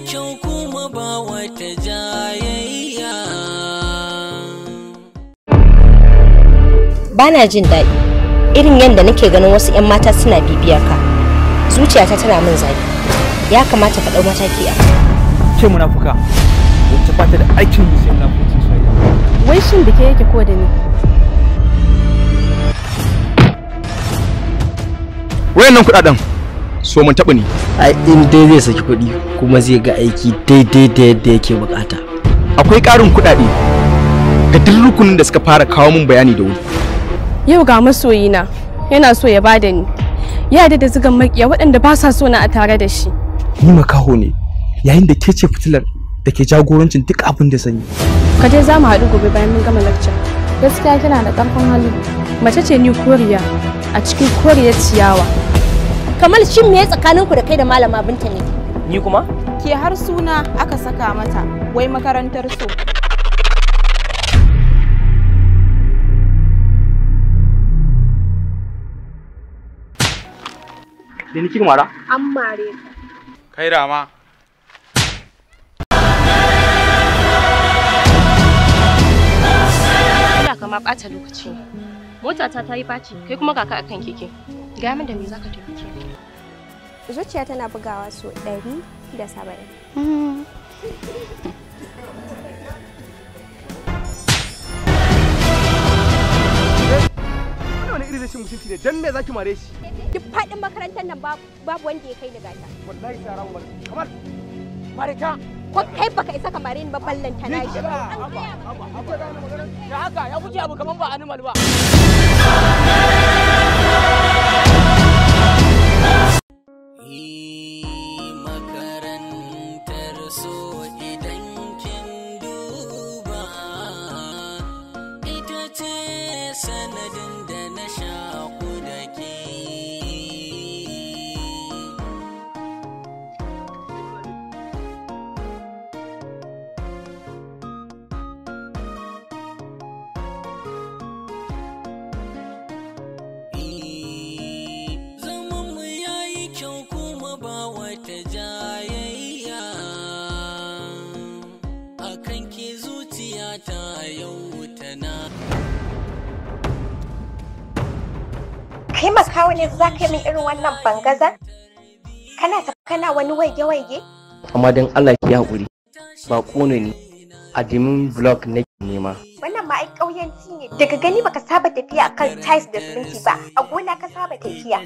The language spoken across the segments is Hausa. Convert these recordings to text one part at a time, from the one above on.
kyau kuma ba wata jayayya. Bana jin daɗi irin yadda nake ganin wasu 'yan mata suna bibiyar ka. Zuciyata tana min zafi. Ya kamata ka ɗau mataki a ke munafuka wacce ba ta da aikin yi sai munafucin soyayya. Wai shin da ke yake ko da ni? Wayannan kuɗaɗen so mun taɓa ne. Ai in dai zai saki kuɗi kuma zai ga aiki daidai da yadda yake bukata. Akwai ƙarin kuɗaɗe ga duk rukunin da suka fara kawo mun bayani da wuri. Yau ga masoyina yana so ya bada ni. Ya yarda da zugan makiya waɗanda ba sa so na a tare da shi. Ni makaho ne yayin da ke ce fitilar da ke jagorancin duk abin da zan yi. Ka je za mu haɗu gobe bayan mun gama lecture. Gaskiya kina da ƙarfin hali. Mace ce ni koriya a cikin koriyar ciyawa. Kamal, shin me tsakaninku da kai da malama Binta ne? Ni kuma? Ke har suna aka saka mata wai makarantar so. Da ni kika mara? An mare ka. Kai rama. Ina kama ɓata lokaci ne. Motata ta yi faci, kai kuma kaka akan keke. Gaya min da me zaka taimake ni? Zuciya tana bugawa so 170. Wani irin rashin mutunci ne, dan me zaki mare shi? Duk faɗin makarantar nan babu wanda ya kai ni gata. Wallahi sai ran mare. Kamar mare ta. Ko kai baka isa ka mare ni ba ballanta na shi. Ya haka ya kuke abu kaman ba animal ba. Makarantar so idan kin duba ita ce sanadin da na shaƙu da ke. Zamanmu ya yi kyau kuma ba wata jayayya. Akan ki zuciyata yau tana. Kai makawo ne za ka yi min irin wannan bangazar? Kana ta kana wani waige-waige? Amma dan Allah ki haƙuri. Ba ƙone ni. Admin blog nake nema. Wannan ma ai ƙauyanci ne. Daga gani baka saba tafiya akan tiles da siminti ba. A gona ka saba tafiya.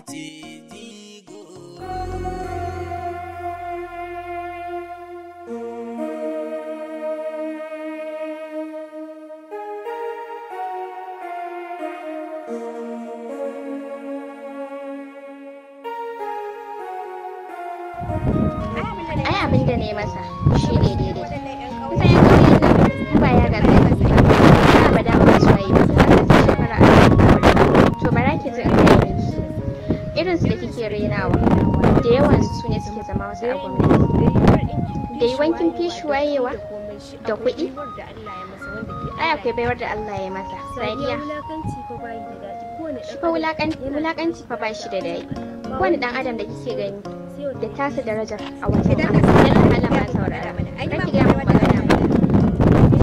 Ai abin da na yi masa shi ne daidai. Kusan yan ƙauyen nan in ba ya gagara ba, ba ba da ba su waye ba, har sai shekara 40. To bara ki ji in gaya miki. Irin su da kike rainawa, da yawan su ne suke zama wasu a gwamnati. Da yi wankin fishi wayewa da kuɗi. Ai akwai baiwar da Allah ya masa. Sadiya. Shi fa wulaƙanci fa ba shi da daɗi. Kowane ɗan adam da kike gani da tasa darajar a wajen Allah. Dan Allah ma saurara. Kar ki gaya min magana ba.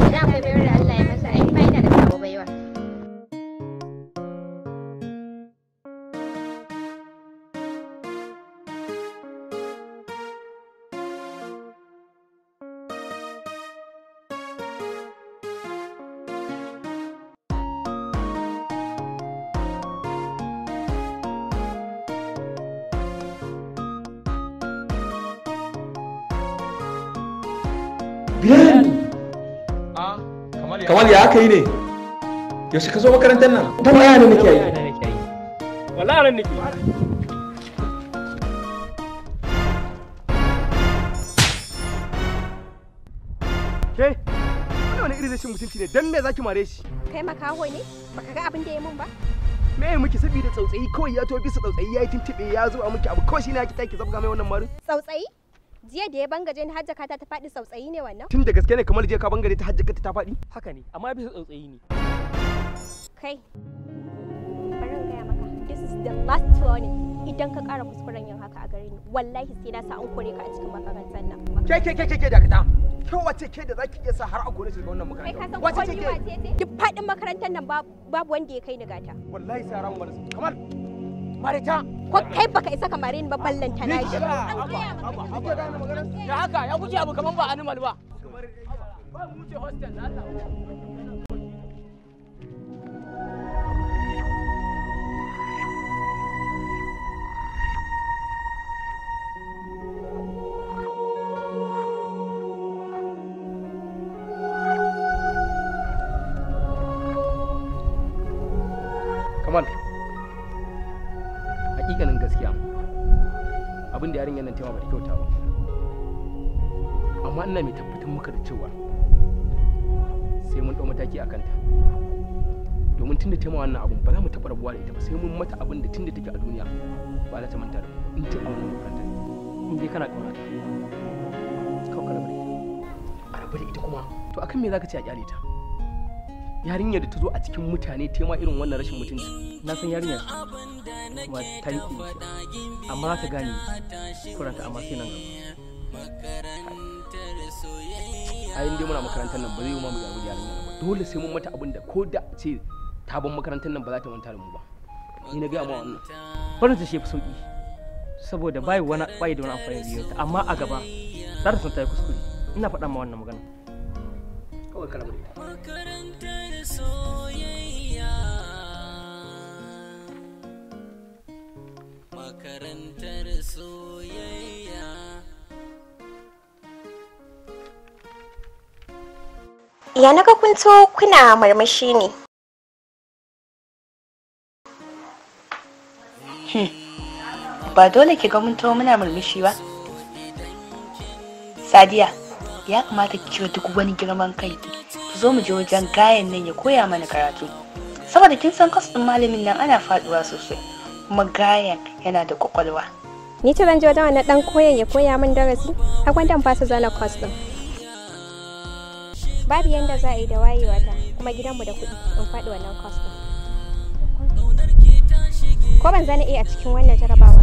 Idan akwai baiwar da Allah ya masa, ai ma ina da tawa baiwa. Bilal! Kamal ya aka yi ne? Yaushe ka zo makarantar nan? Ta waya ne nake yi. Wallahi ran nake. Ke? Wani irin rashin mutunci ne, dan me zaki mare shi? Kai makaho ne? Baka ga abin da ya mun ba? Me ya miki saboda tsautsayi kawai ya to bisa tsautsayi yayi tuntube ya zo a miki abu kawai shine yaki taki zabga mai wannan marin? Tsautsayi? Jiya da ya bangaje ni hajjaka ta faɗi tsautsayi ne wannan? Tun da gaske ne kamar jiya ka bangare ta hajjaka ta faɗi? Haka ne, amma bisa tsautsayi ne. Kai. Bari in gaya maka, this is the last warning. Idan ka ƙara kuskuren yin haka a gare ni, wallahi sai na sa an kore ka a cikin makarantar nan. Ke ke ke ke ke dakata. Ke wace ke da zaki iya sa har a kore shi daga wannan Kai ka makaranta? san Wace ko ce ni ke? wace ce? Duk faɗin makarantar nan babu wanda ya kai ni gata. Wallahi sai ramu mana. Kamal. Marita. Ko kai baka isa ka mare ni ba ballanta na shi. An gaya maka. Ya haka ya kuke abu kaman ba animal ba. Ba mu wuce hostel da Allah. Kamal. Hakikanin gaskiya. Abin da yarinyar nan ta yi ba ta kyauta ba. Amma ina mai tabbatar maka da cewa sai mun ɗau mataki a kanta. Domin tunda ta yi ma wannan abun ba za mu taɓa rabuwa da ita ba, sai mun mata abin da tunda take a duniya ba za ta manta da mu in ta a wannan makarantar. In dai kana ƙaunata, kawai ka rabu da ita. A rabu da ita kuma, to akan me zaka ce a kyale ta? Yarinyar da ta zo a cikin mutane ta ma irin wannan rashin mutunci. Na san yarinya ce kuma ta yi ƙuruciya, amma za ta gane kuranta, amma sai nan gaba. Ai in dai muna makarantar nan ba zai yi ma mu rabu da yarinyar nan ba. Dole sai mun mata abin da ko da a ce ta bar makarantar nan ba za ta manta da mu ba. Ni na gaya ma wannan. Barin ta shi fi sauƙi, saboda bai wani bai da wani amfani da ta, amma a gaba za ta san ta yi kuskure. Ina faɗa ma wannan magana. Kawai ka rabu da ita. Makarantar soyayya. Makarantar soyayya. Ya naga kun to kuna murmushi ne. Ba dole ki ga mun taho muna murmushi ba. Sadiya, ya kamata ki cire duk wani girman kai, ki zo mu je wajen gayan nan ya koya mana karatu. Saboda kin san kwas ɗin malamin nan ana faduwa sosai, kuma gayan yana da kwakwalwa. Ni ce zan je wajen wannan dan koyan ya koya min darasi, har gwanda in fasa zana course din. Babu yanda za a yi da wayewa ta kuma gidanmu da kuɗi in faɗi wannan course din. Ko ban zana A a cikin wannan jarabawa,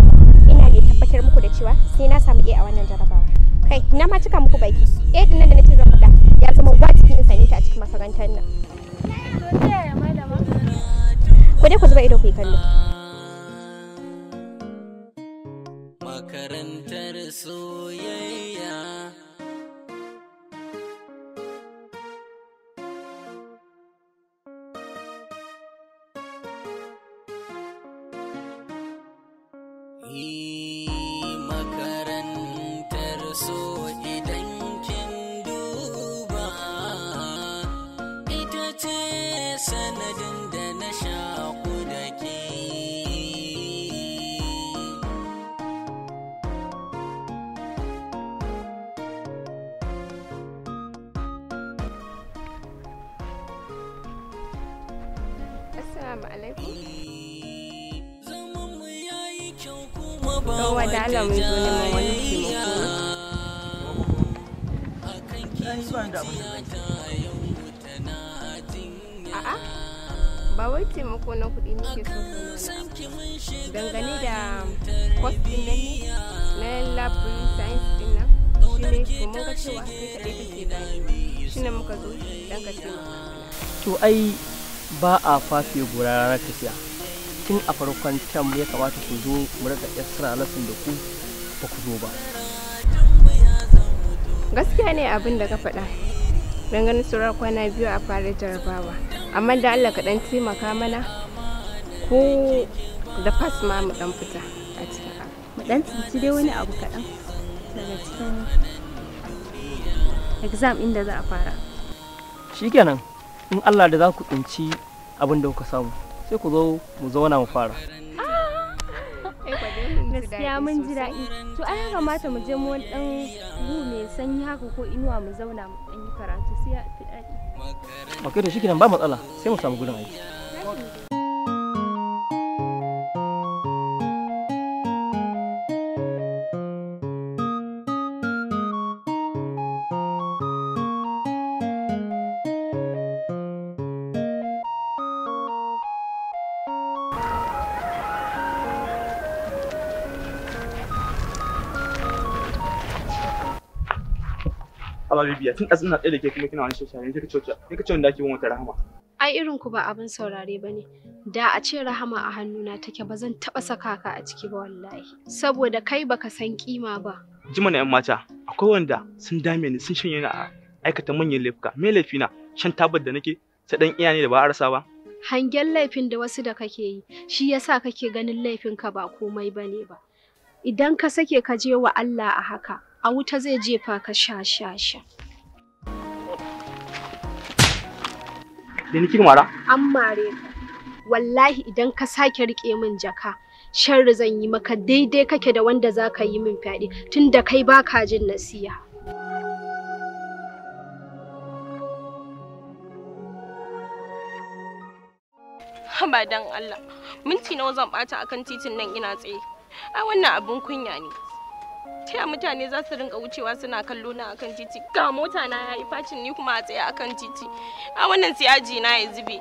ina mai tabbatar muku da cewa sai na samu A a wannan jarabawa. Kai, na ma cika muku baki. A din nan da nace zan faɗa ya zama wajibi in same ta a cikin makarantar nan. Ku dai ku zuba ido ku yi kallo. Makarantar soyayya. Makarantar so idan kin duba, ita ce sanadin da na shaƙu da ke. Assalamu alaikum. Zamanmu yayi kyau kuma ba Yawwa da wata Allah mun zo neman wani taimako ne. A'a, ba wai taimako na kuɗi nake so ka nuna ba. Dangane da course ɗin nan ne na lab science ɗin nan, shi ne to mun ga cewa kai kaɗai kake ganewa. Shi ne muka zo don ka taimaka mana. To ai ba a fafe gora ranar tafiya. Tun a farkon tam ya kamata ku zo mu rika extra lesson da ku, ba ku zo ba. Gaskiya ne abin da ka faɗa. Don ganin sauran kwana 2 a fara jarabawa. Amma da Allah ka ɗan taimaka mana ko da pass ma mu ɗan fita a cikin abu. Mu ɗan tsinci dai wani abu kaɗan daga cikin exam inda za a fara. Shikenan, in Allah da za ku tsinci abin da kuka samu, sai ku zo mu zauna mu fara. Gaskiya mun ji daɗi. To ai ya kamata mu je mu wani ɗan gu mai sanyi haka ko inuwa mu zauna mu ɗan yi karatu, sai ya fi daɗi. Ok, to shikenan, ba matsala, sai mu samu gurin aiki. Haba bibiya tun ɗazu ina tsaye da ke kuma kina wani shashare ne kika ce wanda ake bin wata rahama. Ai irin ku ba abin saurare bane. Da a ce rahama a hannuna take ba zan taɓa saka ka a ciki ba wallahi. Saboda kai baka san kima ba. Ji mana 'yan mata, akwai wanda sun dame ni sun shanye ni a aikata manyan laifuka. Me laifina? Shan tabar da nake sai dan iya ne da ba a rasa ba. Hangen laifin da wasu da kake yi shi yasa kake ganin laifinka ba komai bane ba. Idan ka sake ka je wa Allah a haka, a wuta zai jefa ka sha sha sha. Da ni mara? An mare ka. Wallahi idan ka sake rike min jaka, sharri zan yi maka daidai kake da wanda za ka yi min fyaɗe tunda kai baka jin nasiha. Haba dan Allah, minti nawa zan ɓata akan titin nan ina tsaye. Ai wannan abun kunya ne. Ta mutane za su rinka wucewa suna kallo na akan titi, ga mota na yayi facin ni kuma a tsaye akan titi. A wannan sai aji na ya zube.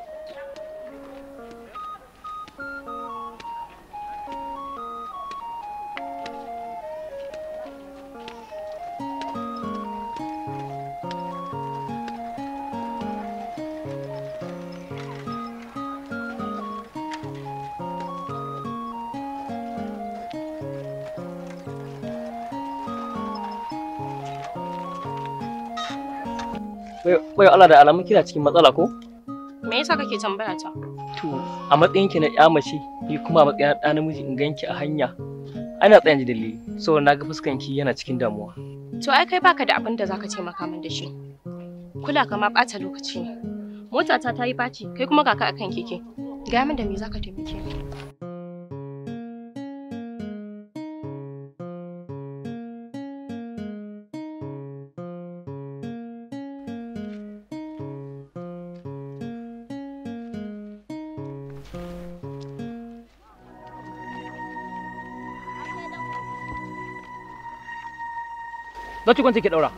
Bai Allah da alamun kina cikin matsala ko? Me yasa kake tambaya ta? To, a matsayin ki na ƴa mace, ni kuma a matsayin ɗa namiji in ganki a hanya. Ana tsayan ji dalili, saboda naga fuskan ki yana cikin damuwa. To ai kai baka da abin da zaka taimaka min da shi. Kula ka ma ɓata lokaci ne. Motata ta yi ɓaci, kai kuma ga ka akan keke. Gaya min da me zaka taimake ni? Za ki kwance ki daura.